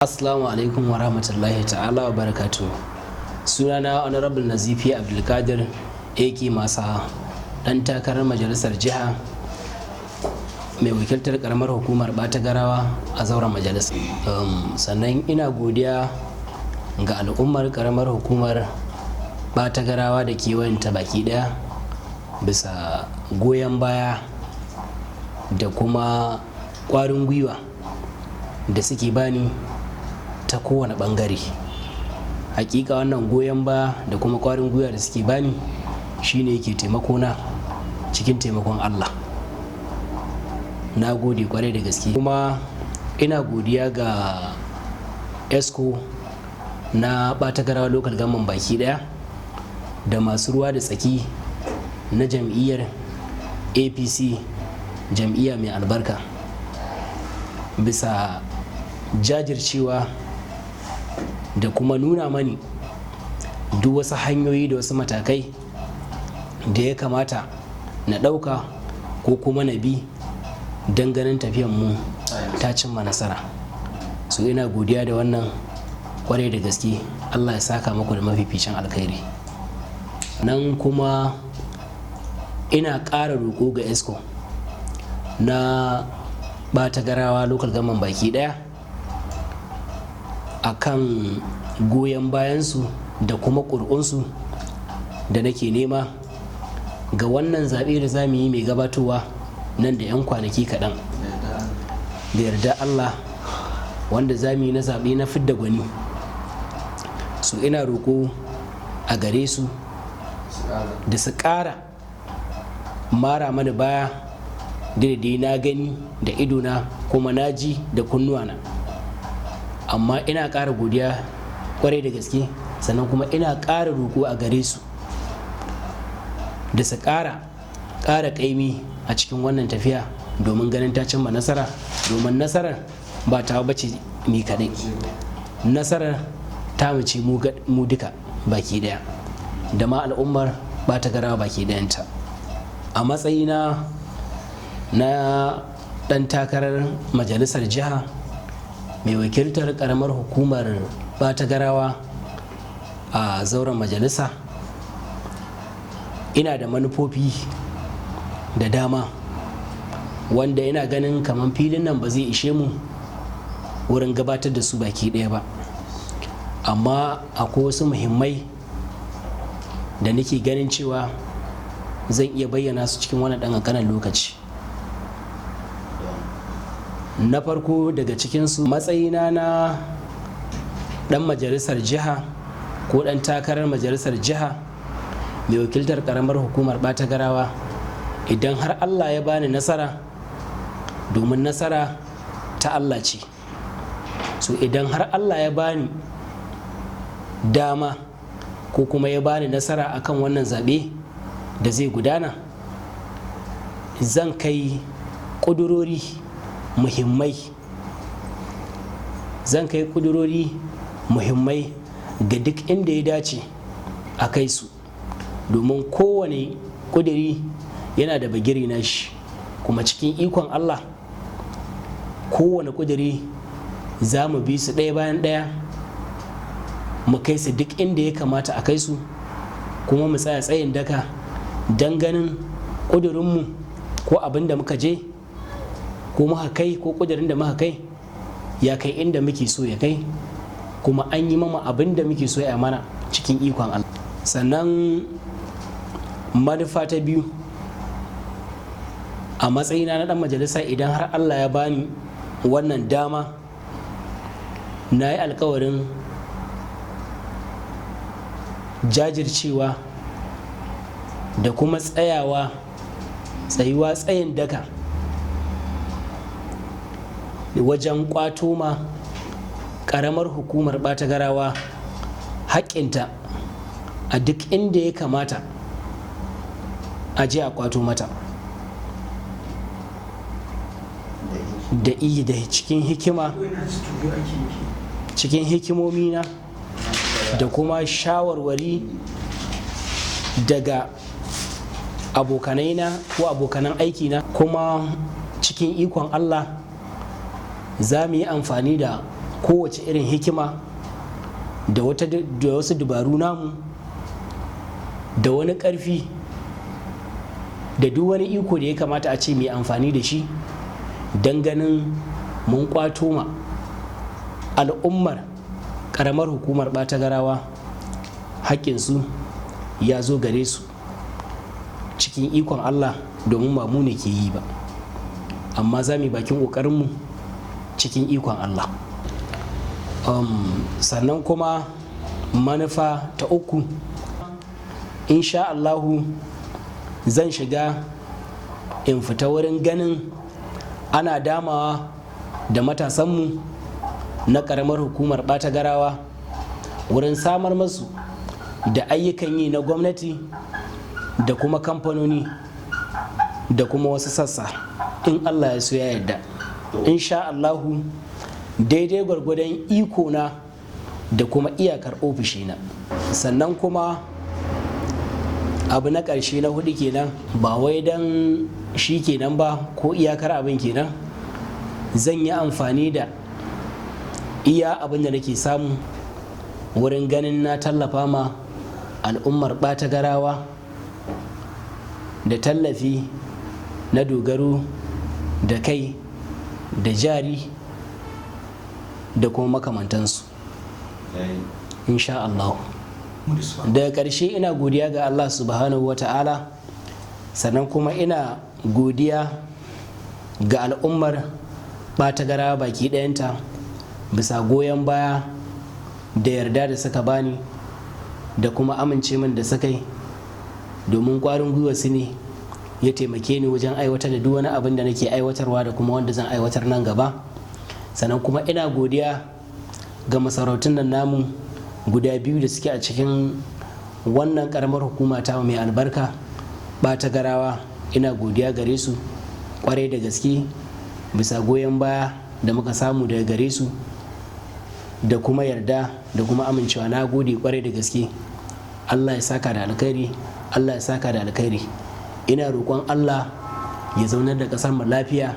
Assalamu alaikum wa rahmatullahi ta'ala wa barakatu. Sunana Honorable Nazifi Abdulkadir AK Masa, dan takarar majalisar jiha mai wakiltar karamar hukumar Batagarawa a zauren majalisa. Sannan ina godiya ga al'ummar karamar hukumar Batagarawa da kewayenta baki daya bisa goyon baya da kuma kwarin gwiwa da suke bani ta kowane bangare. Hakika wannan goyon ba da kuma kwarin gwiwa da suke bani shine yake taimako na cikin taimakon Allah. Na gode kwarai da gaske, kuma ina godiya ga EXCO na Batagarawa Local Government baki daya da masu ruwa da tsaki na jam'iyyar APC, jam'iyya mai albarka, bisa jajircewa da kuma nuna mani duk wasu hanyoyi da wasu matakai da ya kamata na ɗauka ko kuma na bi don ganin tafiyan mu ta cimma nasara. So ina godiya da wannan kwarai da gaske. Allah ya saka muku da mafificin alkhairi. Nan kuma ina ƙara roƙo ga EXCO na Batagarawa Local Government baki ɗaya a kan goyon bayansu da kuma ƙuri'unsu da nake nema ga wannan zaɓe da za mu yi mai gabatowa nan da 'yan kwanaki kaɗan da yarda Allah, wanda za mu yi na zaɓe na fidda gwani. Su ina roƙo a gare su da su ƙara mara mani baya. Daidai na gani da idona kuma na ji da kunnuwana, amma ina ƙara godiya kwarai da gaske. Sannan kuma ina ƙara roƙo a gare su da su ƙara ƙaimi a cikin wannan tafiya domin ganin ta cimma nasara, domin nasarar ba ta bace ni kaɗai, nasarar ta mu ce mu duka baki ɗaya da ma al'ummar Batagarawa baki ɗayanta. A matsayina na ɗan takarar majalisar jiha mai wakiltar ƙaramar hukumar Batagarawa a zauren majalisa, ina da manufofi da dama wanda ina ganin kamar filin nan ba zai ishe mu wurin gabatar da su baki ɗaya ba, amma akwai wasu muhimmai da nake ganin cewa zan iya bayyana su cikin wani ɗan ƙanƙanin lokaci. Na farko daga cikinsu, matsayina na ɗan majalisar jiha ko ɗan takarar majalisar jiha mai wakiltar ƙaramar hukumar Batagarawa, idan har Allah ya bani nasara, domin nasara ta Allah ce, so idan har Allah ya bani dama ko kuma ya bani nasara akan wannan zaɓe da zai gudana, zan kai ƙudurori muhimmai, zan kai ƙudurori muhimmai ga duk inda ya dace a kai su, domin kowane ƙuduri yana da bagiri na shi. Kuma cikin ikon Allah, kowane ƙuduri za mu bi su ɗaya bayan ɗaya mu kai su duk inda ya kamata a kai su, kuma mu tsaya tsayin daka don ganin ƙudurinmu ko abin da muka je ko muka kai ko ƙudurin da muka kai ya kai inda muke so ya kai, kuma an yi mama abin da muke so ya mana cikin ikon Allah. Sannan manufa ta biyu, a matsayina na ɗan majalisa, idan har Allah ya bani wannan dama, na yi alkawarin jajircewa da kuma tsayawa tsayuwa tsayin daka wajen kwato ma karamar hukumar Batagarawa haƙƙinta a duk inda ya kamata a je a kwato mata da iyi da cikin hikima, cikin hikimomi na da kuma shawarwari daga abokanaina ko abokanan aikina. Kuma cikin ikon Allah za mu yi amfani da kowace irin hikima da wasu dabaru namu da wani ƙarfi da duk wani iko da ya kamata a ce mai amfani da shi don ganin mun kwato ma al'ummar ƙaramar hukumar Ɓatagarawa haƙƙinsu ya zo gare su cikin ikon Allah, domin ba mu ne ke yi ba, amma za mu yi bakin ƙoƙarinmu cikin ikon Allah. Sannan kuma manufa ta uku, insha Allahu zan shiga in fita wurin ganin ana damawa da matasanmu na ƙaramar hukumar Ɓatagarawa wurin samar masu da ayyukan yi na gwamnati da kuma kamfanoni da kuma wasu sassa, in Allah ya so ya yarda. Insha Allahu daidai gwargwadon iko na da kuma iyakar ofishina. Sannan kuma abu na ƙarshe na hudu kenan, ba wai don shi kenan ba ko iyakar abin kenan, zan yi amfani da iya abin da nake samu wurin ganin na tallafa ma al'ummar Ɓatagarawa da tallafi na dogaro da kai da jari da kuma makamantansu, insha Allah. Daga ƙarshe ina godiya ga Allah subhanahu wa ta'ala, sannan kuma ina godiya ga al'ummar Ɓatagarawa baki ɗayanta bisa goyon baya da yarda da suka bani da kuma amince min da suka yi, domin ƙwarin gwiwa su ne ya taimake ni wajen aiwatar da duk wani abin da nake aiwatarwa da kuma wanda zan aiwatar nan gaba. Sannan kuma ina godiya ga masarautun nan namu guda biyu da suke a cikin wannan karamar hukuma ta mai albarka Ɓatagarawa. Ina godiya gare su kwarai da gaske bisa goyon baya da muka samu daga gare su da kuma yarda da kuma amincewa. Na gode kwarai da gaske. Allah ya saka da alkhairi, Allah ya saka da alkhairi. Ina roƙon Allah ya zaunar da ƙasar mu lafiya.